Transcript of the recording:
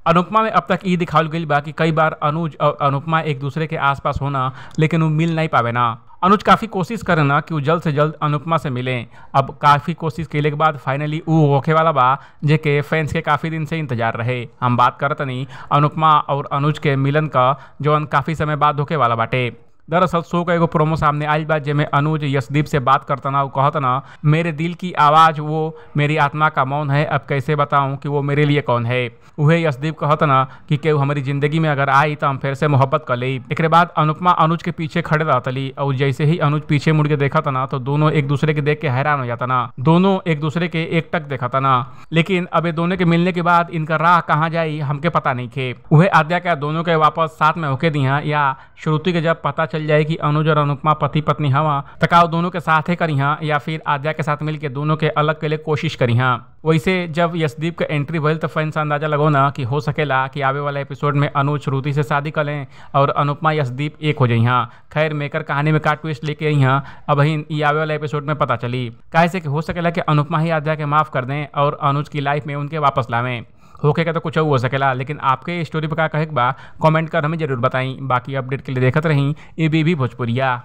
अनुपमा में अब तक ई दिखावल गइल बा कि कई बार अनुज और अनुपमा एक दूसरे के आसपास होना, लेकिन वो मिल नहीं पावे ना। अनुज काफ़ी कोशिश करे ना कि वो जल्द से जल्द अनुपमा से मिलें। अब काफ़ी कोशिश केले के बाद फाइनली वो होखे वाला बा जेके फैंस के काफ़ी दिन से इंतजार रहे। हम बात करत नहीं अनुपमा और अनुज के मिलन का, जौन काफ़ी समय बाद होखे वाला बाटे। दरअसल शो का एगो प्रोमो सामने आयल बा जेमे अनुज यशदीप से बात करता ना, कहता ना मेरे दिल की आवाज़ वो मेरी आत्मा का मौन है, अब कैसे बताऊं कि वो मेरे लिए कौन है। उहे यशदीप कहता ना कि केहू हमारी ज़िंदगी में अगर आई तो हम फिर से मोहब्बत कर ली। एक बाद अनुपमा अनुज के पीछे खड़े रहतली और जैसे ही अनुज पीछे मुड़ के देखा ना तो दोनों एक दूसरे के देख के हैरान हो जाता ना, दोनों एक दूसरे के एक टक देखा ना। लेकिन अब ये दोनों के मिलने के बाद इनका राह कहाँ जाई हमके पता नहीं खे। उहे आद्या का दोनों के वापस साथ में होके दिहा या श्रुति के जब पता चल जाए कि अनुज और अनुपमा पति पत्नी हवा तकाव दोनों के साथ ही करी या फिर आद्या के साथ मिलके दोनों के अलग के लिए कोशिश करी। वैसे जब यशदीप का एंट्री भइल तो फैंस अंदाजा लगो ना कि हो सकेला कि आवे वाला एपिसोड में अनुज श्रुति से शादी कर लें और अनुपमा यशदीप एक हो जाई। खैर मेकर कहानी में का ट्विस्ट लेके आई अब ही आवे वाला एपिसोड में पता चली। काहे से कि हो सकेला कि अनुपमा ही आद्या के माफ़ कर दें और अनुज की लाइफ में उनके वापस लावें। होके का तो कुछ हो सकेला, लेकिन आपके स्टोरी पर का कहे बा कमेंट कर हमें जरूर बताई। बाकी अपडेट के लिए देखते रहीं एबीबी भोजपुरिया।